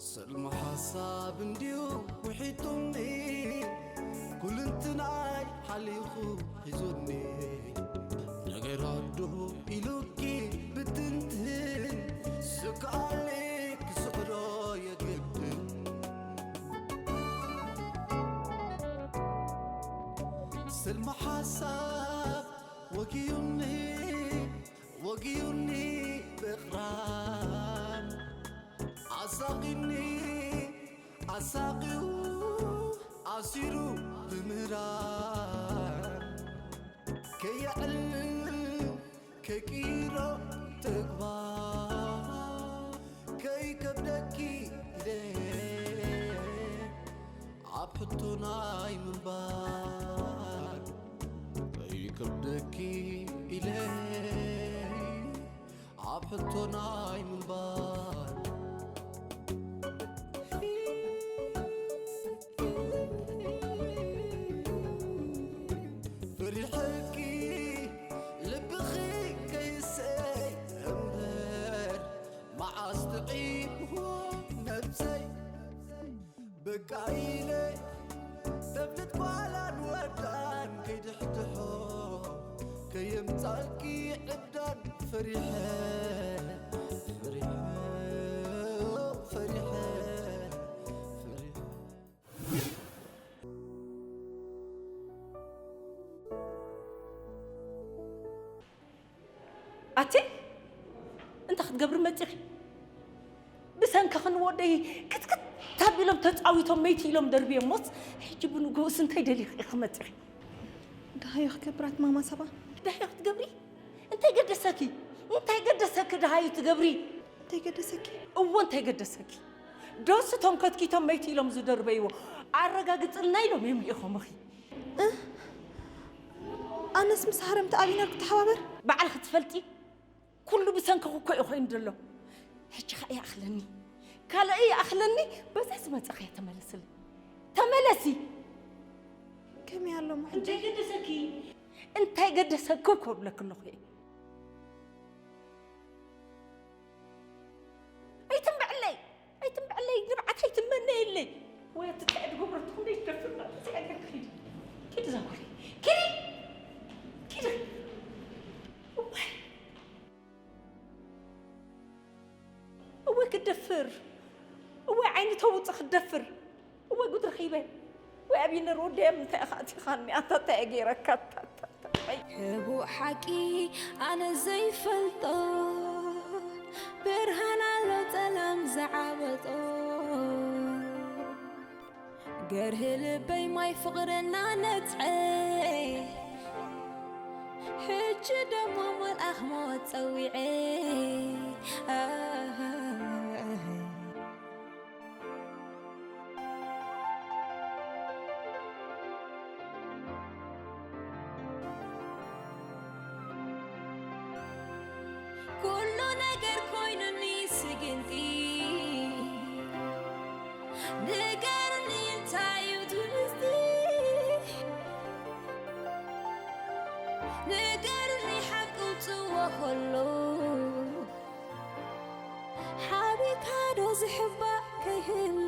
ሰልሚ ሓሳብ እንድዩ ውሒጡኒ፣ ኩልንትናይ ሓሊኹ ሒዙኒ። ነገር ኣዱ ኢሉኪ ብትንትን፣ ስግኣለይ ክስዕሮ የግድን። ሰልሚ ሓሳብ ወጊዩኒ፣ ወጊዩኒ ብቕራን፣ ኣሳቒኒ ኣሳቒዩ፣ ኣሲሩ ብምህራን፣ ከየዕልል ከይቅይሮ ተግባር፣ ከይከብደኪ ኢለ ኣብ ሕቶ ናይ ምንባር፣ ከይከብደኪ ኢለ ኣብ ሕቶ ናይ ምንባር። ፈሪሐኪ ልብኺ ከይሰይ እምበር፣ መዓስ ጥዒምዎ ነብሰይ። በቃ ኢለ ተፍልጥ ጓላን ወዳን ከይድሕድሖ፣ ከየምጻልኪ ዕብዳን ፈሪሐ፣ ፈሪሐ፣ ፈሪሐ፣ ፈሪሐ። ኣቲ እንታይ ክትገብሪ መፂኺ? ብሰንክኺ ንወደይ ክትክት ኣቢሎም ተፃዊቶም መይቲ ኢሎም ደርብዮሞስ፣ ሕጂ ብንግኡስ እንታይ ደሊኺ ኢኺ መፂኺ? ደሃዩ ክገብራት ማማ ሳባ። ደሃዩ ክትገብሪ? እንታይ ገደሰኪ? እንታይ ገደሰኪ ደሃዩ ትገብሪ? እንታይ ገደሰኪ? እዎ እንታይ ገደሰኪ? ዶስ እቶም ከትኪቶም መይቲ ኢሎም ዝደርበይዎ ኣረጋግፅልና ኢሎም እዮም ልኢኾምኺ። ኣነስ ምስ ሃረምቲ ኣቢነር ክተሓባበር? ባዕልኺ ትፈልጢ፣ ኩሉ ብሰንክኺ እኮ እዩ ኮይኑ ዘሎ። ሕጂ ኸኣ ይኣኽለኒ፣ ካልእ ይኣኽለኒ። በዛ ዝመጸኽያ ተመለስለይ፣ ተመለሲ። ከመይ ኣሎ ምሕጂ? እንታይ ገደሰኪ? እንታይ ገደሰኪ እኮ እብለኪ ኣለኹ እየ። ኣይትንብዕለይ፣ ኣይትንብዕለይ፣ ንብዓት ኣይትመነየለይ። ወይ ኣቲ እንታይ እየ ዝገብረትኹም ደይትደፍር በቃ፣ እዚ ዕድል ክኺድ። ኪዲ እዛ ጓለይ፣ ኪዲ፣ ኪዲ። እዋይ፣ እወ ክትደፍር፣ እወ ዓይኒ ተውፅእ ክትደፍር። እወ ጉድ ረኺበ። ወይ ኣቢነር ወደይ፣ ኣብ ምንታይ ኢኻ ኣቲኻኒ? ኣታ እንታይ እየ ገይረካ? ኣታ፣ ኣታ፣ ኣታ፣ ኣይ። ሕቡእ ሓቂ ኣነ ዘይፈልጦ፣ ብርሃን ኣሎ ጸላም ዝዓበጦ። ገርሂ ልበይ ማይ ፍቕርና ነጽዐ፣ ሕጂ ደሞ መልኣኽ ሞት ጸዊዐ። ኣህ። ኩሉ ነገር ኮይኑኒ ስግንቲ፣ ንገርኒ እንታይ እዩ እቲ ምስጢር? ንገርኒ ሓቂ ውጽዎ ከሎ፣ ሓቢእካ ዶ ዝሕባእ ከይህሉ?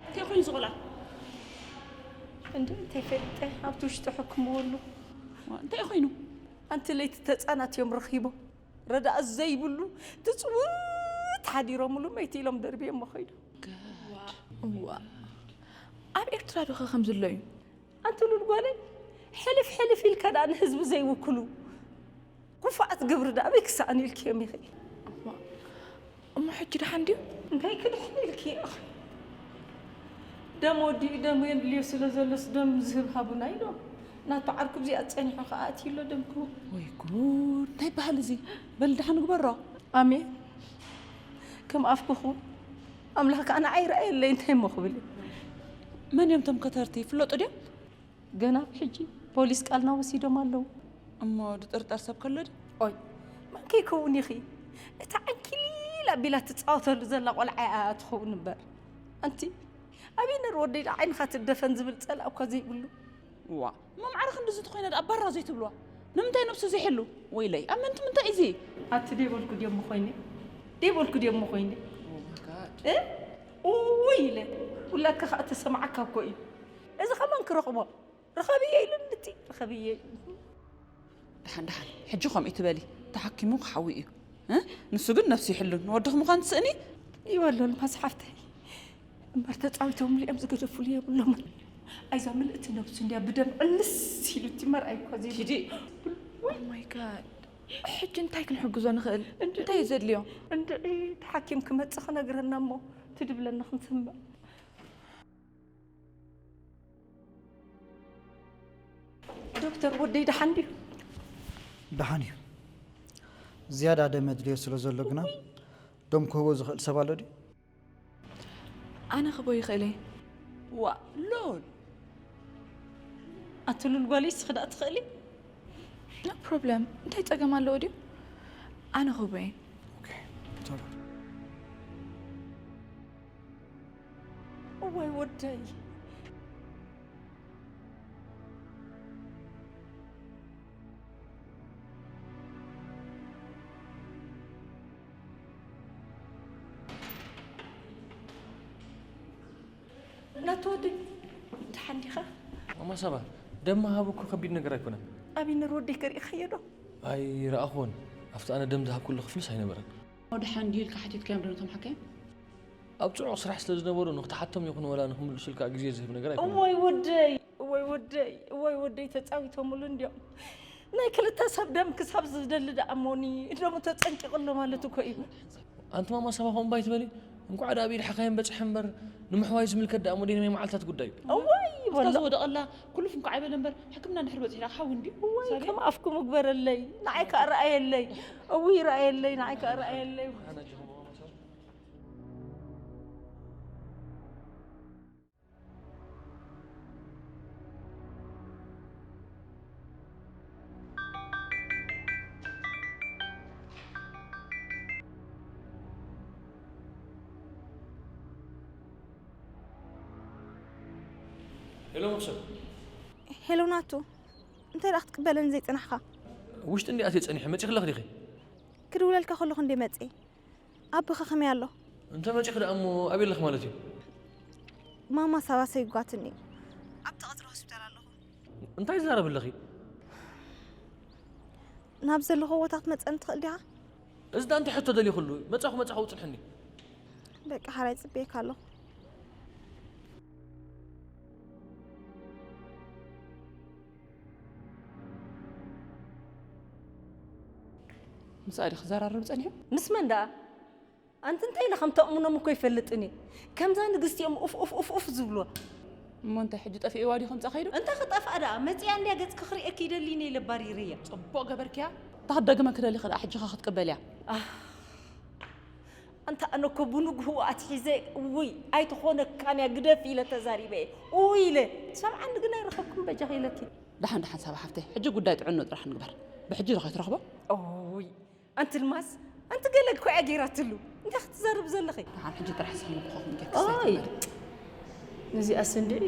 እንታይ ኮይኑ እዚ ቆልዓ? እንዶ እንታይ ፈሊጠ፣ ኣብቲ ውሽጢ ሕክምዎ ኣሎ። ዋ፣ እንታይ ኮይኑ? ኣንቲ ለይቲ ተጻናት እዮም ረኺቦም። ረዳእ ዘይብሉ ትጽውት ሓዲሮምሉ መይቲ ኢሎም ደርብዮሞ ኸይዶም። እዋ ኣብ ኤርትራ ዶ ኸ ከም ዘሎ እዩ? ኣንቲ ሉል ጓለይ፣ ሕልፍ ሕልፍ ኢልካ ደኣ ንህዝቢ ዘይውክሉ ክፉኣት ግብሪ ደኣ ኣበይ ክሰኣኑ ኢልክዮም ኢኺ? እሞ ሕጂ ደሓን ድዩ? እንታይ ክድሕን ኢልኪ ኢኺ? ደም ወዲኡ ደም የድልዮ ስለ ዘሎስ ደም ዝህብ ሃቡና ኢሎም። ናቱ ዓርኩ ኣብዚኣ ጸኒሑ ከኣ ኣትዩ ኣሎ ደም ክህብ። ወይ ጉድ፣ እንታይ በሃል እዚ? በል ደሓን ግበሮ። ኣሜን። ከም ኣፍኩኹ ኣምላኽ ከኣ ንዓይ ረኣየለይ እንታይ እሞ ክብል እዩ? መን እዮም እቶም ከተርቲ? ይፍለጡ ድዮም? ገና ኣብ ሕጂ ፖሊስ ቃልና ወሲዶም ኣለዉ። እሞ ድጥርጠር ሰብ ከሎ ድዩ? ኦይ መን ከይከውን ኢኺ? እታ ዓንኪሊል ኣቢላ ትጻወተሉ ዘላ ቆልዓ እያ ትኸውን እምበር። ኣንቲ ኣበይ ነር ወደይ ደኣ ዓይንኻ ትደፈን ዝብል ጸላእ እኳ ዘይብሉ። ዋ እሞ ማዕረ ክንድዚ ተኾይነ ደኣ ባራ ዘይትብልዋ? ንምንታይ ነብሱ ዘይሕሉ? ወይለይ ኣብ ምንት ምንታይ እዚ? ኣቲ ደይበልኩ ድየሞ ኮይነ ደይበልኩ ድየሞ ኮይነ እ ውይ ኢለ ውላድካ ከዓ ተሰማዓካ እኮ እዩ። እዚ ከመን ክረኽቦ ርኸብዮ ኢሉኒ እቲ ርኸብዮ ኢሉኒ። ደሓን ደሓን ሕጂ ከምኡ ትበሊ ተሓኪሙ ክሓዊ እዩ። እ? ንሱ ግን ነብሱ ይሕሉ ንወድኺ ምዃን ትስእኒ? ይበሎ ልማስ ሓፍተይ እምበር ተፃዊቶምሉ እዮም ዝገደፉሉ የብሎምን። ኣይዛ ምልእቲ ነብሱ እንድያ ብደም ዕልስ ኢሉ እቲ መርኣይ እኳ ዘይብሉ። ኪዲ። Oh my God። ሕጂ እንታይ ክንሕግዞ ንኽእል? እንታይ እዩ ዘድልዮ? እንድዒ እቲ ሓኪም ክመፅእ ክነግረና እሞ ትድብለና ክንሰምዕ። ዶክተር ወደይ ደሓን ድዩ? ደሓን እዩ። ዝያዳ ደም ኣድልዮ ስለ ዘሎ ግና ደም ክህቦ ዝኽእል ሰብ ኣሎ ድዩ? ኣነ ክቦ ይኽእል እየ። ዋ ሎል ኣቲ ሉል ጓለይ እስኺ ደኣ ትኽእሊ? No problem። እንታይ ጸገም ኣለዎ ድዩ? ኣነ ክቦ እየ። ኦኬ፣ ተባረክ። እዋይ ወደይ። ናቱ ወደይ ደሓን ዲኻ? ማማ ሳባ ደም ምሃብ እኮ ከቢድ ነገር ኣይኮነን። ኣቢነር ወደይ ከሪእኻዮ ዶ? ኣይረኣኹዎን። ኣብቲ ኣነ ደም ዝሃብኩሉ ክፍልስ ኣይነበረን። ደሓን ድዩ ኢልካ ሓቲትካዮም ዶ ነቶም ሓካይም? ኣብ ጽዑቕ ስራሕ ስለ ዝነበሩ ንኽትሓቶም ይኹን ወላ ንኽምልሱልካ ግዜ ዝህብ ነገር ኣይኮነን። እዋይ ወደይ እዋይ ወደይ እዋይ ወደይ ተጻዊቶምሉ እንድዮም። ናይ ክልተ ሰብ ደም ክሳብ ዝደሊ ደኣ እሞኒ ደሙ ተጸንቂቑ ኣሎ ማለት እኮ እዩ። ኣንቲ ማማ ሳባ ከምኡ እምባ ኣይትበሊ። እንቋዕ ደኣ ኣብ ኢድ ሓካይም በጽሐ እምበር ንምሕዋይ ዝምልከት ደኣ እሞ ደይናይ መዓልታት ጉዳይ እዩ። እዋይ እፍታ በሎ። ዝወደቐላ ኩሉፍ እንኳዕ ኣይበለ እምበር ሕክምና እንድሕር በጺሕና ክሓዊ እንድዩ። እዋይ ሳሌ? ከም ኣፍኩም እግበረለይ ንዓይ ከኣ ረኣየለይ። እውይ ረኣየለይ ንዓይ ከኣ ረኣየለይ። ሄሎ መክሰብ። ሄሎ ናቱ፣ እንታይ ደኣ ክትቅበለኒ ዘይጸናሕካ? ውሽጢ እንዲ ኣትየ ጸኒሐ፣ መጺኽለኽ ዲኺ? ክድውለልካ ከለኹ እንደ መጽየ። ኣቦኻ ከመይ ኣሎ? እንተ መጺኺ ደኣ እሞ ኣበይ ኣለኺ ማለት እዩ? ማማ ሳባ ሰጒጓትኒ እዩ። ኣብቲ ቀጽሪ ሆስፒታል ኣለኹ። እንታይ ትዛረቢ ኣለኺ? ናብ ዘለኹዎ ቦታ ክትመጸኒ ትኽእል ዲኻ? እዚ ደኣ እንታይ ሕቶ ደልዩ ኩሉ? መጻኹ መጻኹ ውጽንሕኒ። በቃ ሓራይ ጽብየካ ኣለኹ። ምስኣ ድዩ ክዘራረብ ጸኒሑ? ምስ መን ደኣ? ኣንቲ እንታይ ኢለ ከም ተእምኖም እኮ ይፈልጥን እየ። ከምዛ ንግስቲ እዮም ኡፍ ኡፍ ኡፍ ኡፍ ዝብልዋ። እሞ እንታይ ሕጂ ጠፊእዋ ድዩ ከምጻ ከይዱ? እንተ ክጠፍኣ ደኣ መጺኣ እንድያ ገጽኪ ክርእየኪ ይደሊ ኢለ ባሪረያ። ጽቡቕ ገበርክያ። እታ ክትደግመኪ ደሊኺ ደኣ ሕጂ ኸ ክትቅበልያ? ኣህ፣ ኣንታ ኣነ እኮ ብንግህኡ ኣትሒዘ እውይ ኣይትኾነካን እያ ግደፊ ኢለ ተዛሪበ እየ። እውይ ኢለ ትሰምዓኒ ግን ኣይረኸብኩን በጃኺ ኢለኪ። ደሓን ደሓን ሳባ ሓፍተይ ሕጂ ጉዳይ ጥዕንኡ ጥራሕ ንግበር። ብሕጂ ዶ ከይትረኽቦ? እውይ ኣንቲ ልማስ ኣንቲ ገለ እኮ እያ ገይራትሉ እንታይ ክትዛረቢ ዘለኺ? ደሓን ሕጂ ጥራሕ ስኺ ልብኺ ክንጌ ክስታይ ኦይ ትበል። ነዚኣስ እንድዒ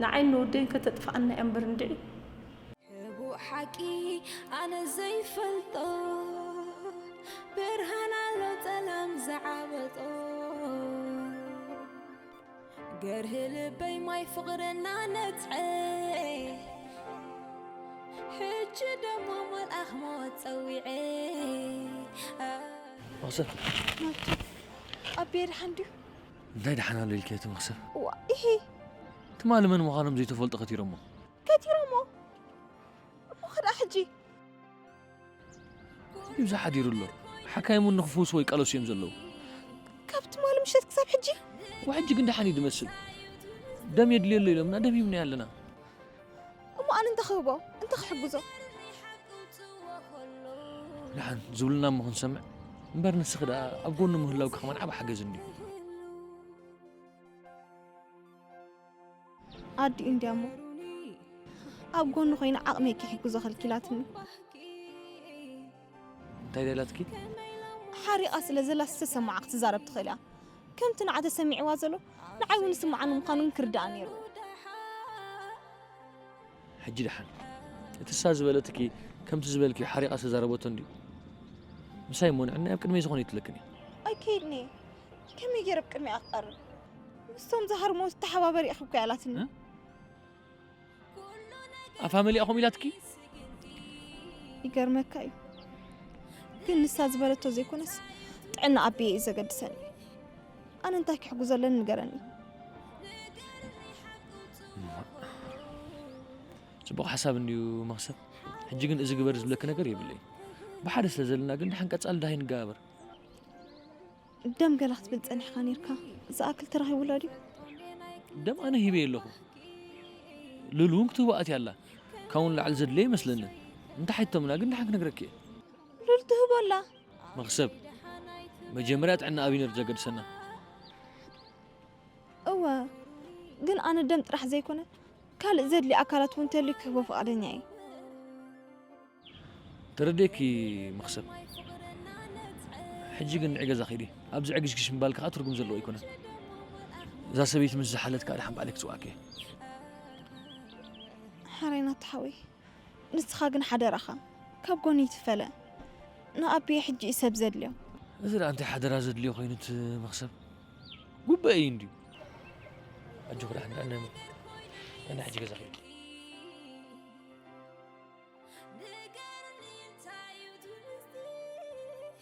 ንዓይን ንወደይን ከተጥፍኣና እያ እምበር እንድዒ። ሕቡእ ሓቂ ኣነ ዘይፈልጦ ብርሃን ኣሎ ጸላም ዝዓበጦ ገርህ ልበይ ማይ ፍቕርና ነጽዐ ሕጂ ደሞ መልኣኽ ሞት ጸዊዐ መኽሰብ ኣቤ ደሓን ድዩ? እንታይ ደሓን ኣሎ ኢልኪ እቲ መኽሰብ? እዋ፣ ኢሂ። ትማሊ መን ምዃኖም ዘይተፈልጡ ከቲሮሞ። ከቲሮሞ? እሞ ኸ ደኣ ሕጂ? ይብዛ ሓዲሩ ኣሎ። ሓካይም እውን ንኽፍውስዎ ይቃለሱ እዮም ዘለዉ። ካብ ትማሊ ምሸት ክሳብ ሕጂ? ወሕጂ ግን ደሓን እዩ ዝመስል። ደም የድልየሎ ኢሎምና ደም ሂብናዮ ኣለና። እሞ ኣነ እንተ ክህቦ፣ እንተ ክሕግዞ? ደሓን ዝብሉና እሞ ክንሰምዕ እምበር ንስኺ ደኣ ኣብ ጎኑ ምህላውኪ ከማን ዓቢ ሓገዝ እንድዩ። ኣዲኡ እንድያ እሞ ኣብ ጎኑ ኮይና ዓቕመይ ክሕግዞ ከልኪላትኒ። እንታይ ደላትኪ? ሓሪቓ ስለ ዘላ ዝተሰማዓ ክትዛረብ ትኽእል እያ። ከምቲ ንዓ ተሰሚዕዋ ዘሎ ንዓይ እውን ዝስምዓኒ ምዃኑ ግን ክርዳኣ ነይሩ። ሕጂ ደሓን እቲ እሳ ዝበለትኪ ከምቲ ዝበልኪ ሓሪቓ ዝተዛረበቶ እንድዩ። ምሳይ እሞ ንዕናይ ኣብ ቅድመይ ዝኾነ ይትለክን እዩ። ኣይከይድኒ። ከመይ ገይረ ኣብ ቅድሚኣ ክቐርብ? ምስቶም ዝሃርሞ ተሓባበሪ ኢኺ እኮ ያላትኒ። እ? ኣፋ መሊኣ ከምኡ ኢላትኪ? ይገርመካ እዩ። ግን ንሳ ዝበለቶ ዘይኮነስ ጥዕና ኣቢየ እዩ ዘገድሰኒ። ኣነ እንታይ ክሕግዞ ኣለኒ ንገረኒ። ጽቡቕ ሓሳብ እንድዩ መኽሰብ። ሕጂ ግን እዚ ግበር ዝብለኪ ነገር የብለይ። ብሓደ ስለ ዘለና ግን ደሓን ቀጻሊ ዳሃይ ንገባበር። ደም ገላ ክትብል ጸኒሕካ ነይርካ። ዝኣክል ተረኺቡላ ድዩ? ደም ኣነ ሂበ ኣለኹ። ሉሉ እውን ክትህቦ ኣትያ ኣላ። ካብኡ ንላዕሊ ዘድልየ ይመስለንን። እንተ ሓቲቶምና ግን ደሓን ክነግረኪ እየ። ሉል ትህቦ ኣላ። መኽሰብ፣ መጀመርያ ጥዕና ኣቢነር ዘገድሰና። እወ፣ ግን ኣነ ደም ጥራሕ ዘይኮነ ካልእ ዘድልየ ኣካላት እውን እንተልዩ ክህቦ ፍቓደኛ እየ። ተረዲኤኪ መኽሰብ። ሕጂ ግን ንዒ ገዛ ኺዲ። ኣብዚ ዕግሽግሽ ምባል ከኣ ትርጉም ዘለዎ ኣይኮነን። እዛ ሰበይቲ ምስ ዝሓለት ከኣ ደሓን ባዕለይ ክጽውዓኪ እየ። ሓራይ ናታ ሓወይ፣ ንስኻ ግን ሓደራኻ ካብ ጎኒ ይትፈለ። ንኣቢየ ሕጂ እዩ ሰብ ዘድልዮ። እዚ ደኣ እንታይ ሓደራ ዘድልዮ ኮይኑ እቲ መኽሰብ? ጉባኤ እዩ እንድዩ። ኣጆኺ ደሓን፣ ደሓን ናይ ሞ-፣ ደሓን ሕጂ ገዛ ኺዲ። ንገርኒ እንታይ እዩ እቲ ምስጢር?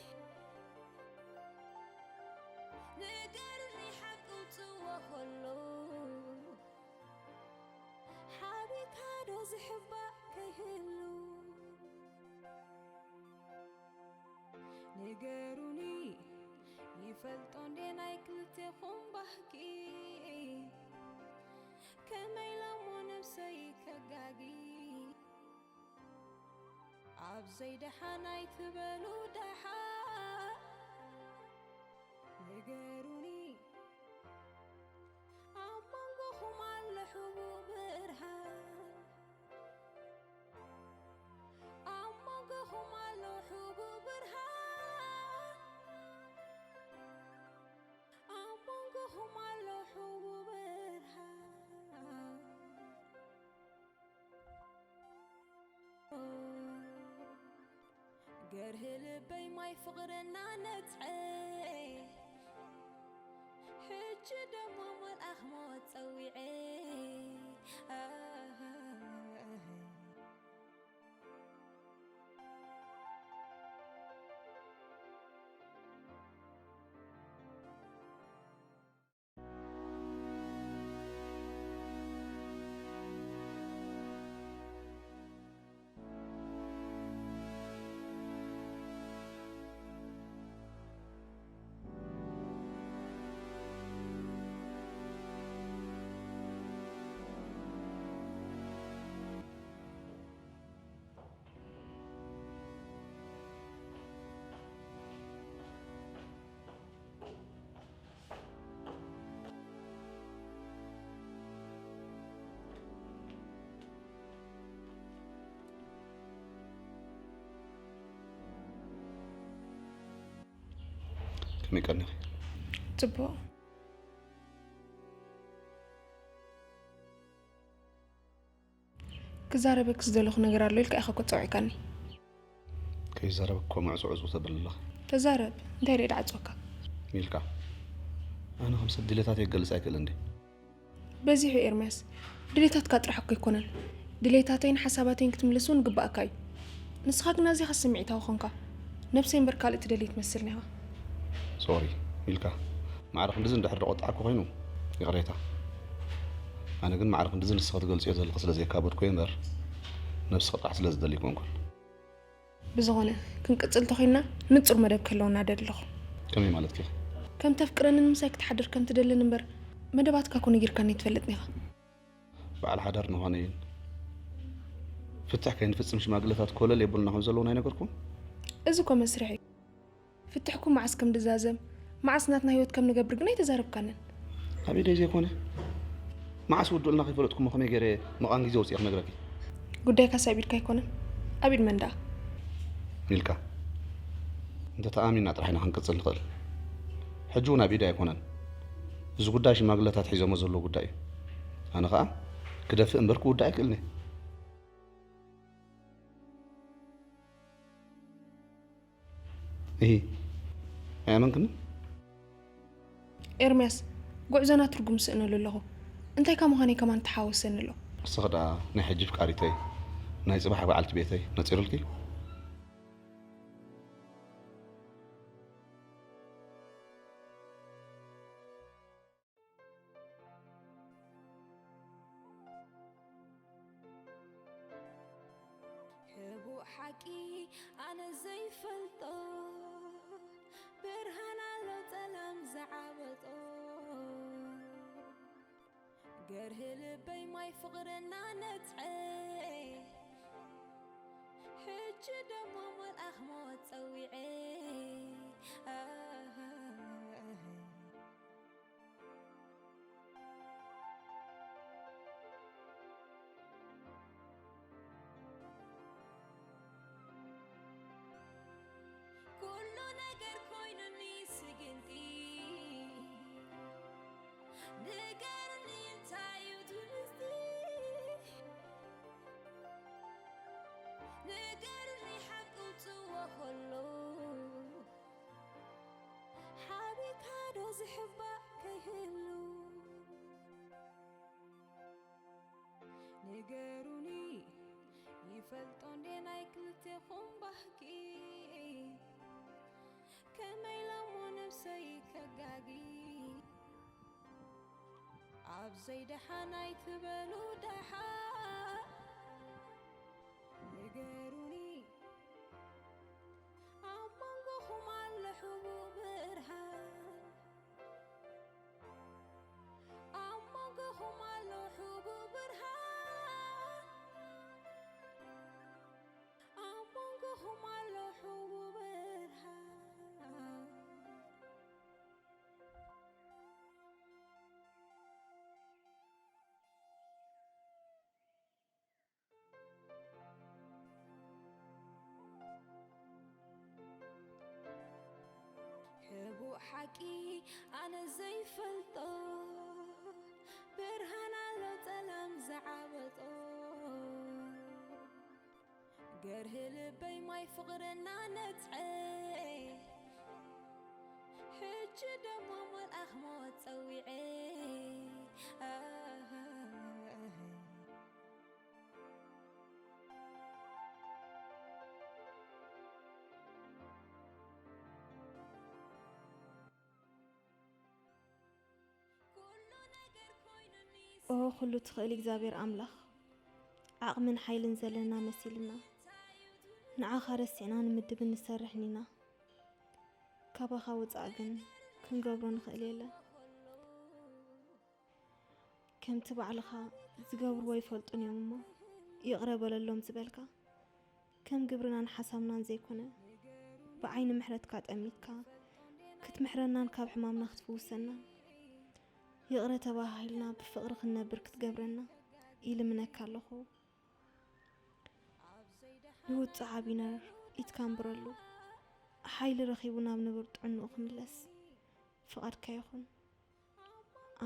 ንገርኒ ሓቂ ውጽዎ ከሎ ሓቢርካ ዶ ዝሕባእ ከይህሉ? ንገሩኒ ይፈልጦ እንዴ ናይ ክልቴኹም ባህጊ? ከመይ ኢለ እሞ ነብሰይ ከጋጊ? ኣብ ዘይደሓን ኣይትበሉ ደሓን፣ ንገሩኒ ኣብ መንጎኹም ኣሎ ሕቡእ ብርሃን፣ ኣብ መንጎኹም ኣሎ ሕቡእ ብርሃን፣ ኣብ መንጎኹም ኣሎ ሕቡእ ብርሃን። ገርህ ልበይ ማይ ፍቕርና ነትዐ፣ ሕጂ ደሞ መልኣኽ ሞት ጸዊዐ። ከመይ ቀኒኺ? ጽቡቕ። ክዛረበኪ ዝደለኹ ነገር ኣሎ ኢልካ ኢኻ እኮ ጸዊዕካኒ። ከይዛረበ እኮ ምዕጹ ዕጹ ተብል ኣለኻ። ተዛረብ፣ እንታይ ደኣ ድዓጽወካ? ሚልካ፣ ኣነ ከም ሰብ ድሌታተይ ክገልጽ ኣይክእልን ድየ? በዚሑ ኤርምያስ፣ ድሌታትካ ጥራሕ እኮ ኣይኮነን። ድሌታተይን ሓሳባተይን ክትምልስ እውን ይግባኣካ እዩ። ንስኻ ግን ኣዚኻ ስምዒታዊ ኾንካ። ነብሰይ እምበር ካልእ ትደሊ ትመስል ኔኻ። ሶሪ ሚልካ፣ ማዕረ ክንድዚ እንድሕር ደቆጣዕኩ ኮይኑ ይቕሬታ። ኣነ ግን ማዕረ ክንድዚ ንስኺ ትገልጽዮ ዘለኺ ስለ ዘየካበድኩ እየ እምበር፣ ነብስኺ ጥራሕ ስለ ዝደሊ ኣይኮንኩን። ብዝኾነ፣ ክንቅጽል ተኾይንና ንጹር መደብ ክህልወና እደሊ ኣለኹ። ከመይ ማለትኪ? ከም ተፍቅረንን ምሳይ ክትሓድር ከም ትደልን እምበር፣ መደባትካ እኮ ነጊርካኒ ኣይትፈልጥን ኢኻ። በዓል ሓዳር ንኾነ እየን። ፍትሕ ከይንፍጽም ሽማግለታት ኮለል የብሉና ከም ዘለዉ ኣይነገርኩም? እዚ እኮ መስርሕ እዩ። ፍትሕኩም መዓስ ከም ድዛዘም፣ መዓስ ናትና ህይወት ከም ንገብር ግን ኣይተዛረብካንን። ኣብ ኢደይ ዘይኮነ፣ መዓስ ውድእልና ከይፈለጥኩሞ ከመይ ገይረ መቓን ግዜ ወፂአ ክነግረኪ? ጉዳይካስ ኣብ ኢድካ ኣይኮነን? ኣብ ኢድ መን ደኣ? ሚልካ፣ እንተተኣሚንና ጥራሕ ኢና ክንቅጽል ንኽእል። ሕጂ እውን ኣብ ኢደይ ኣይኮነን። እዚ ጉዳይ ሽማግለታት ሒዞሞ ዘለዉ ጉዳይ እዩ። ኣነ ኸኣ ክደፍእ እምበር ክውዳእ ኣይክእልን እየ። እሂ፣ ኣይኣመንክንን? ኤርምያስ፣ ጉዕዞና ትርጉም ስእነሉ ኣለኹ። እንታይካ ምዃነይ ከማን ተሓወሰኒ ኣሎ። ንስኺ ደኣ ናይ ሕጂ ፍቃሪተይ፣ ናይ ጽባሕ በዓልቲ ቤተይ ነጺሩልኪ? ሕቡእ ሓቂ ኣነ ዘይፈልጦ፣ ብርሃን ኣሎ ጸላም ዝዓበጦ። ገርሂ ልበይ ማይ ፍቕርና ነጽዐ፣ ሕጂ ደሞ መልኣኽ ሞት ጸዊዐ። ኩሉ ነገር ኮይኑኒ ስግንቲ፣ ንገርኒ እንታይ እዩ እቲ ምስጢር? ንገርኒ ሓቂ ውጽዎ ከሎ፣ ሓቢእካ ዶ ዝሕባእ ከይህሉ? ንገሩኒ፣ ይፈልጦ እንዴ ናይ ክልቴኹም ባህጊ? ከመይ ኢለ እሞ ነብሰይ ከጋጊ? ኣብ ዘይደሓን ኣይትበሉ ደሓን። ንገሩኒ፣ ኣብ መንጎኹም ኣሎ ሕቡእ ብርሃን። ኣብ መንጎኹም ኣሎ ሕቡእ ብርሃን። ኣብ መንጎኹም ኣሎ ሕቡእ ብርሃን። ሕቡእ ሓቂ ኣነ ዘይፈልጦ፣ ብርሃን ኣሎ ጸላም ዝዓበጦ። ገርሂ ልበይ ማይ ፍቕርና ነጽዐ፣ ሕጂ ደሞ መልኣኽ ሞት ጸዊዐ። ኦ ኩሉ ትኽእል እግዚኣብሔር ኣምላኽ፣ ዓቕምን ሓይልን ዘለና መሲልና፣ ንዓኻ ረሲዕና ንምድብን ንሰርሕን ኢና። ካባኻ ወጻእ ግን ክንገብሮ ንኽእል የለን። ከምቲ ባዕልኻ፣ ዝገብርዎ ኣይፈልጡን እዮም እሞ፣ ይቕረ በለሎም ዝበልካ፣ ከም ግብርናን ሓሳብናን ዘይኮነ፣ ብዓይኒ ምሕረትካ ጠሚትካ፣ ክትምሕረናን ካብ ሕማምና ክትፍውሰናን፣ ይቕረ ተባሃሂልና ብፍቕሪ ክንነብር ክትገብረና ኢልምነካ ኣለኹ። ንውጹዕ ኣቢነር ኢትካ ኣንብረሉ፣ ሓይሊ ረኺቡ ናብ ንቡር ጥዕንኡ ክምለስ ፍቓድካ ይኹን።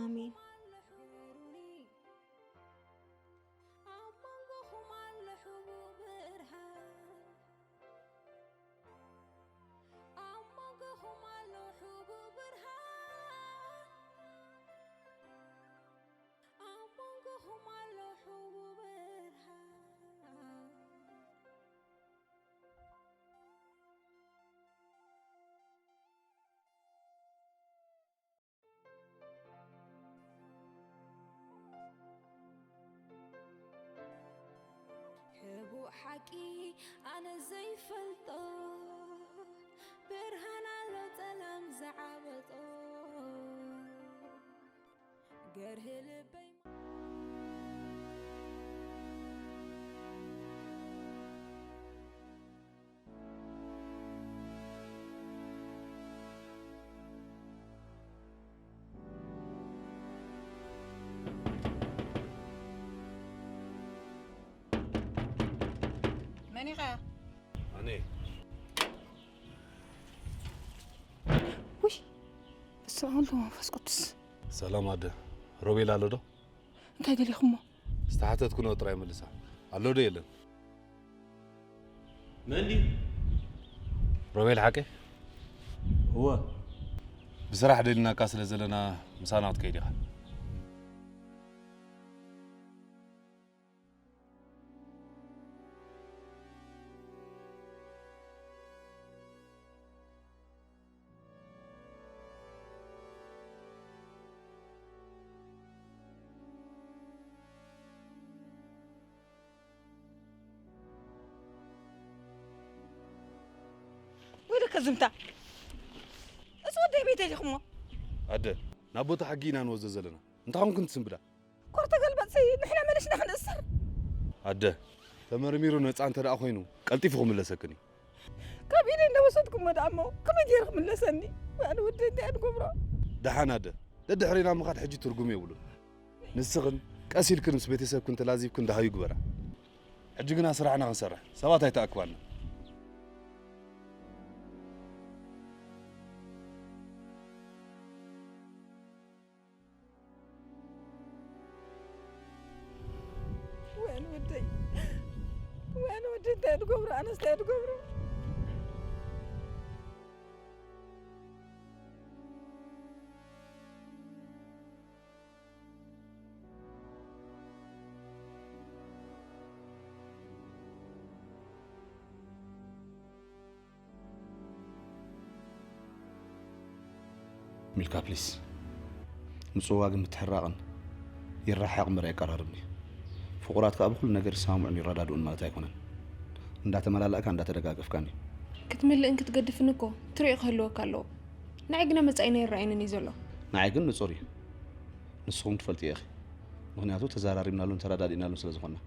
ኣሜን። ኣብ መንጎኹም ኣሎ ሕቡእ ብርሃን። ኣብ መንጎኹም ኣሎ ሕቡእ ብርሃን። ኣብ መንጎኹም ኣሎ ሕቡእ ብርሃን። ኣነ ዘይፈልጦ ብርሃን ኣሎ ጸላም ዝዓበጦ ገርህ ልበይ መን ኢኻ? ኣነ። ውይ፣ በስመ ኣብ ወወልድ ወመንፈስ ቅዱስ። ሰላም ኣደ። ሮቤል ኣሎ ዶ? እንታይ ደሊኹሞ? ዝተሓተትኩ ነው ጥራይ መልሳ። ኣሎ ዶ የለን? መን ድዩ? ሮቤል ሓቂ? እወ። ብስራሕ ደሊናካ ስለ ዘለና ምሳና ክትከይድ ኢኻ። ወይለከ ዝምታ፣ እዚ ወደይ ቤተይ ዲኹሞ? ኣደ፣ ናብ ቦታ ሕጊ ኢና ንወስዶ ዘለና። እንታይ ኾንክን ትስንብዳ? ኮር ተገልበጥሲ ንሕና መለሽና ክንእሰር። ኣደ፣ ተመርሚሩ ነፃ እንተ ደኣ ኮይኑ ቀልጢፉ ክምለሰክን እዩ። ካብ ኢደይ እንዳወሰድኩሞ ደኣ እሞ ከመይ ገይሩ ክምለሰኒ? ኣነ ወደይ እንታይ እየ ዝገብሮ? ደሓን ኣደ፣ ደድሕሬና ምኻድ ሕጂ ትርጉም የብሉን። ንስኽን ቀስ ኢልክን ምስ ቤተሰብክን ተላዚብክን ደሃዩ ግበራ። ሕጂ ግና ስራሕና ክንሰርሕ፣ ሰባት ኣይተኣክባና። ወይን ወደይ፣ ወይን ወደይ፣ እንታይ ትገብሩ? ኣነስ እንታይ ትገብሩ? ሚልካ ፕሊስ፣ ምጽዋግን ምትሕራቕን ይረሓቕ እምበር ኣየቀራርብን እዩ። ፍቑራት ከኣ ብኹሉ ነገር ይሰማምዑን ይረዳድኡን ማለት ኣይኮነን። እንዳተመላላእካ እንዳተደጋገፍካን እዩ። ክትምልእን ክትገድፍን እኮ ትሪኦ ክህልወካ ኣለዎ። ንዓይ ግና መጻኢና ይረኣየንን እዩ ዘሎ። ንዓይ ግን ንጹር እዩ። ንስኹም ትፈልጥዮ ኢኺ። ምኽንያቱ ተዘራሪብናሉን ተረዳዲእናሉን ስለ ዝኾንና።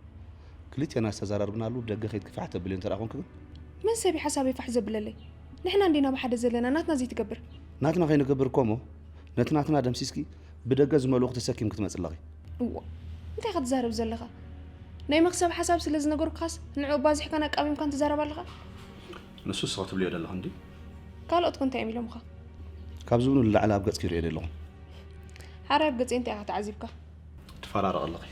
ክልቴና ዝተዘራርብናሉ ብደገ ከይድ ክፋሕ ተብልዮ እንተ ደኣ ኾንኪ ግን? መን ሰብ እዩ ሓሳበይ ፋሕ ዘብለለይ? ንሕና እንዲና ብሓደ ዘለና፣ ናትና ዘይትገብር። ናትና ከይንገብር እኮ እሞ፣ ነቲ ናትና ደምሲስኪ ብደገ ዝመልኡ ክተሰኪምኪ ትመጽእ ኣለኺ። እዋ፣ እንታይ ኢኻ ትዛረብ ዘለኻ? ናይ መኽሰብ ሓሳብ ስለ ዝነገርኩኻስ ንዕኡ ኣባዚሕካን ኣቃሚምካን ትዛረብ ኣለኻ? ንሱ ንስኺ ትብልዮ ዘለኺ እንድዩ። ካልኦት ከ እንታይ እዮም ኢሎምኻ? ካብ ዝብሉ ንላዕሊ ኣብ ገጽኪ ይርእዮ ዘለኹ። ሓራይ ኣብ ገጸይ እንታይ ኢኻ ተዓዚብካ? ትፈራረቕ ኣለኺ።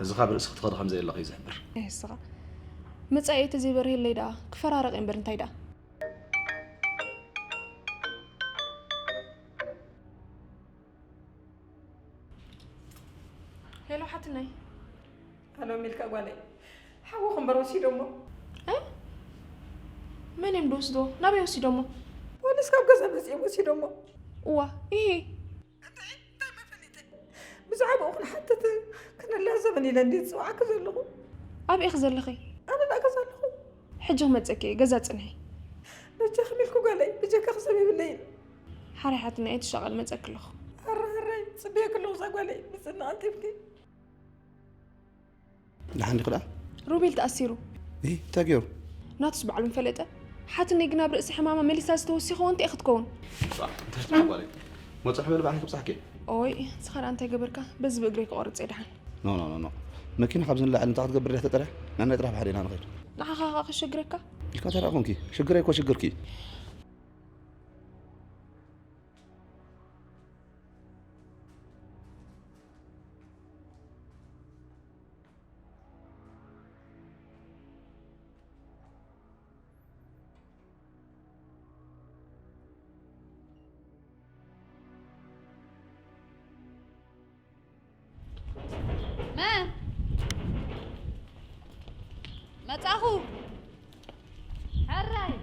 እዚ ካብ ርእስኺ ትኸዲ ከም ዘየለኺ እዩ ዝሕብር። ኣይ እስኻ። መጻኢ ተዘይበርህለይ ደኣ ክፈራረቕ እየ እምበር እንታይ ደኣ? ሄሎ ሓትነይ። ኣሎ ሚልካ ጓለይ፣ ሓውኺ እምበር ወሲዶሞ። እ? መን እዮም ዝወስድዎ? ናበይ ወሲዶሞ? ፖሊስ ካብ ገዛ መጺኦም ወሲዶሞ። እዋ፣ ኢሂ። እንታይ፣ እንታይ መፈሊጠ? ብዛዕባኡ ክንሓትት ክንላዘብን ኢለ እንድየ ዝጽውዓኪ ዘለኹ። ኣበይ ኢኺ ዘለኺ? ኣነ ደኣ ገዛ ኣለኹ። ሕጂ ክመጸኪ እየ፣ ገዛ ጽንሒ። በጃኺ ሚልኩ ጓለይ፣ ብጀካኺ ሰብ የብለይን። ሓራይ ሓትነይ ኣይትሻቐል፣ መጸኪ ኣለኹ። ኣረ፣ ኣረ፣ ጽበየኪ ኣለኹ እዛ ጓለይ፣ ምጽና ቀልጢፍኪ። ደሓን ዲኺ ደኣ? ሮቤል ተኣሲሩ። እ፣ እንታይ ገይሩ? ናቱስ ባዕሉ ምፈለጠ። ሓትነይ ግን ኣብ ርእሲ ሕማማ መሊሳ ዝተወሲኸዎ እንታይ ክትከውን? ባ፣ እንታይ ትብሊ ጓለይ? መጽሕ በሊ ባዕልኪ ክብጻሕኪ። ኦይ፣ ንስኻ ደኣ እንታይ ገበርካ? በዚ ብእግረይ ክቆርጽ እየ ደሓን። ኖ፣ ኖ፣ ኖ፣ ኖ። መኪና ካብዚ ንላዕሊ እንታይ ክትገብር ድያ ተጠርያ? ናናይ ጥራሕ ብሓደ ኢና ንኸይድ። ንዓኻ ኸኣ ክሽግረካ? ኢልካ ተራ ኮንኪ። ሽግረይ እኮ ሽግርኪ። መን? መጻኹ። ሕራይ።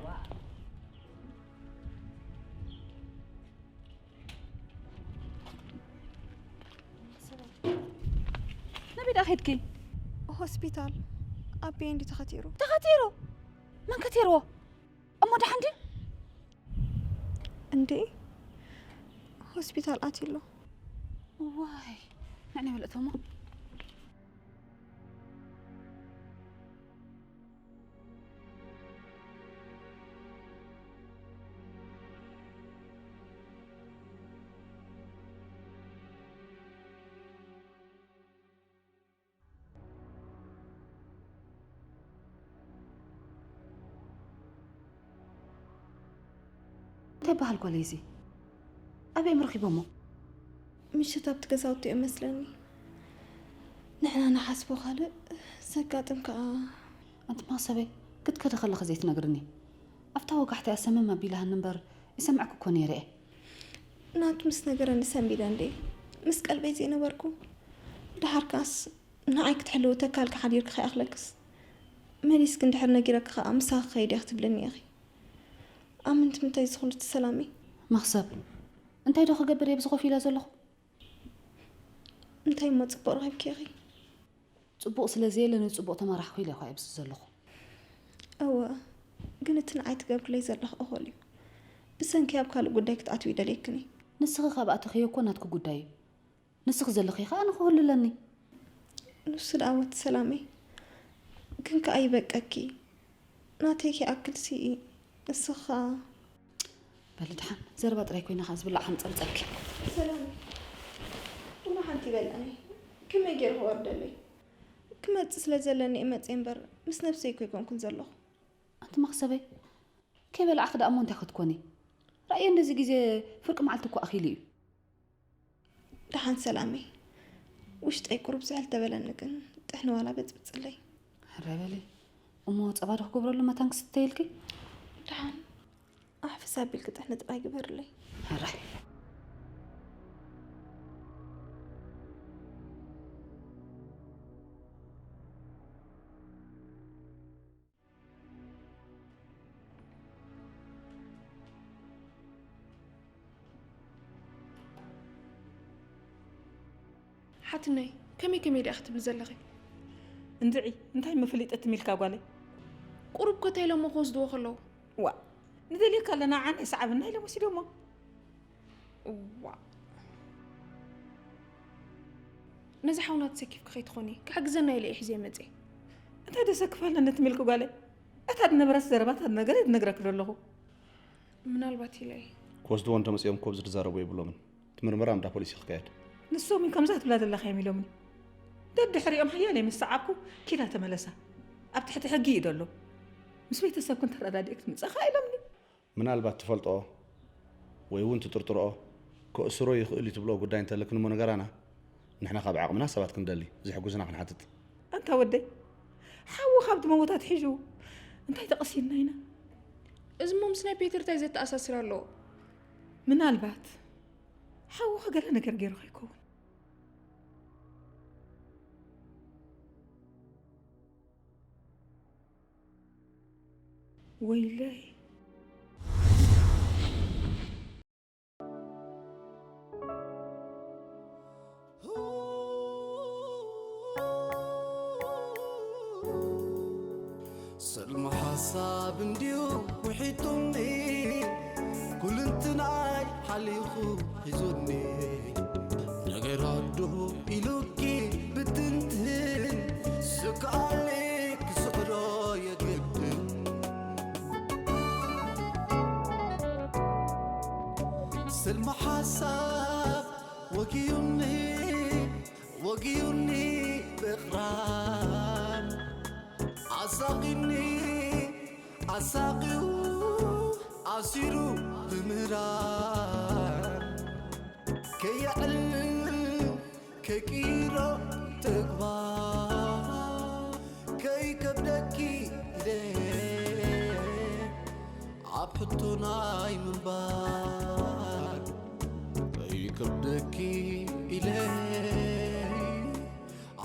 ናበይ ደኣ ኸድኪ? ሆስፒታል። ኣቤ እንዲ ተኸቲሩ። ተኸቲሩ? መን ከቲርዎ? እሞ ደሓን ድዩ? እንዴ፣ ሆስፒታል ኣትዩ ኣሎ። ዋይ፣ ንዕኒ በልእቶሞ። እንታይ በሃል ጓለይ እዚ? ኣበይ እዮም ረኺቦሞ? ምሽት ኣብቲ ገዛውቲ እዮም መስለኒ። ንሕና ንሓስቦ ካልእ፣ ዘጋጥም ከኣ። ኣንቲ ማሰበይ፣ ክትከዲ ከለኺ ዘይትነግርኒ? ኣብታ ወጋሕታ እያ ሰመም ኣቢላሃኒ እምበር፣ ይሰምዐኪ እኮ ነይረ እየ። ናቱ ምስ ነገረኒ ሰንቢደ እንዴ፣ ምስ ቀልበይ ዘይነበርኩ። ደሓር ከኣስ ንዓይ ክትሕልዊ ተካልኪ ሓዲርኪ ከይኣኽለክስ፣ መሊስኪ እንድሕር ነጊረኪ ከኣ ምሳኺ ክኸይድ እየ ክትብልኒ ኢኺ። ኣመንቲ ምንታይ እዚ ኩሉ እቲ ሰላመይ? መኽሰብ፣ እንታይ ዶ ክገብር እየ ብዚ ኮፍ ኢለ ዘለኹ? እንታይ እሞ ጽቡቕ ረኺብኪ ኢኺ? ጽቡቕ ስለ ዘየለ ንጽቡቕ ተመራሕኹ ኢለ እኳ እየ ኣብዚ ዘለኹ። እወ፣ ግን እቲ ንዓይ ትገብርለይ ዘለኺ እኹል እዩ። ብሰንኪ ኣብ ካልእ ጉዳይ ክትኣትዊ ኣይደልየክን እየ። ንስኺ ካብ ኣተኽዮ እኮ ናትኪ ጉዳይ እዩ። ንስኺ ዘለኺ ከኣ ኣነ ክህሉ ኣለኒ። ንሱ ደኣ ወዲ ሰላመይ፣ ግን ከኣ ይበቀኪ። ናተይ ከይኣክልሲ፣ ንስኺ ከኣ። በሊ ደሓን፣ ዘረባ ጥራይ ኮይና ከኣ ዝብላዕ ከምጸምጸኪ። ሰላመይ፣ ቡና ሓንቲ ይበልዕኒ። ከመይ ገይሩ ክወርደለይ? ክመጽእ ስለ ዘለኒ እየ መጽየ እምበር፣ ምስ ነብሰይ እኮ ኣይኮንኩን ዘለኹ። ኣንቲ መኽሰበይ፣ ከይበላዕኺ ደኣ እሞ እንታይ ክትኮኒ? ራእየ እንደዚ ግዜ ፍርቂ መዓልቲ እኮ ኣኺሉ እዩ። ደሓን ሰላመይ፣ ውሽጠይ ቁሩብ ዝሕል ተበለኒ ግን ጥሕኒ ዋላ በጽብጽለይ። ሕራይ በሊ። እሞ ጸባ ዶ ክገብረሉ መታን ክስተ ኢልኪ? ደሓን ኣሕፍስ ኣቢልኪ ጥሕኒ ጥራይ ግበርለይ። ሕራይ። ሓትነይ፣ ከመይ ከመይ ዲኣ ክትብሊ ዘለኺ? እንድዒ፣ እንታይ መፈሊጠ ትም ኢልካ ጓለይ? ቁሩብ ኮታ ኢሎሞ ክወስድዎ ከለዉ። ዋ፣ ንደልየካ ኣለና፣ ዓን ኣይሰዓብና ኢሎም ወሲዶሞ። ዋ። ነዚ ሓውና ተሰኪፍኪ ከይትኾኒ፣ ክሕግዘና ኢለ እየ ሒዘ መጽየ። እንታይ ደሰክፍ ኣለኒ ትም ኢልኪ ጓለይ? እታ ዝነበረት ዘረባታት ነገር እየ ዝነግረኪ ዘለኹ። ምናልባት ኢለ እየ። ክወስድዎ እንተመጺኦም ኮብ ዝዛረቡ የብሎምን። እቲ ምርመራ እንዳ ፖሊስ እዩ ክካየድ። ንሶም እውን ከምዛ ትብላ ዘለኻ እዮም ኢሎምኒ። ደድሕሪኦም ሓያለይ ምስ ሰዓብኩ፣ ኪዳ ተመለሳ። ኣብ ትሕቲ ሕጊ እዩ ዘሎ። ምስ ቤተሰብክን ተረዳዲእክ ትምጻኻ ኢሎምኒ። ምናልባት ትፈልጥኦ ወይ እውን ትጥርጥርኦ፣ ከእስሮ ይኽእል እዩ ትብልኦ ጉዳይ እንተለክን እሞ ንገራና። ንሕና ካብ ዓቕምና ሰባት ክንደሊ፣ ዝሕግዙና ክንሓትት። ኣንታ ወደይ፣ ሓዊ ካብ ዝመወት ኣትሒዙ እንታይ ተቐሲንና ኢና? እዚ እሞ ምስ ናይ ፔተር እንታይ ዘተኣሳስር ኣለዎ? ምናልባት ሓውኺ ገለ ነገር ገይሩ ከይከውን። ወይለይ። ሰልሚ ሓሳብ እንድዩ ውሒጡኒ፣ ኩልንትናይ ሓሊኹ ሒዙኒ። ነገር ኣዱ ኢሉኪ ብትንትን፣ ስክኣለይ ክስዕሮ የግድን። ሰልሚ ሓሳብ ወጊዩኒ፣ ወጊዩኒ ብቕራን። ኣሳቒኒ ኣሳቒዩ ኣሲሩ ብምህራን። ከየዕልል ከይቅይሮ ተግባር። ከይከብደኪ ኢለ ኣብ ሕቶ ናይ ምንባር። ከይከብደኪ ኢለ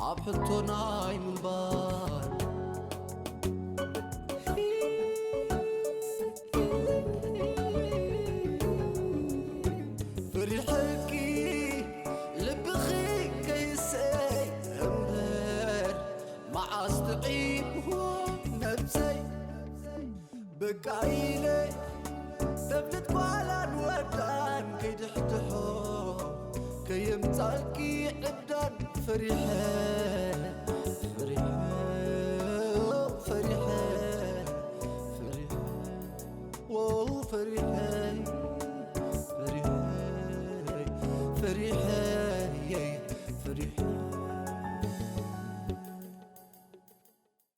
ኣብ ሕቶ ናይ ምንባር። ፈሪሐኪ ልብኺ ከይሰይ እምበር፣ መዓስ ጥዒምዎ ነብሰይ። ተፍልጥ ጓላን ወዳን ከይድሕድሖ ከየምጻልኪ ዕብዳን ፈሪሐ ፈሪሐ ፈሪሐ ፈሪሐ ወው ፈሪሐ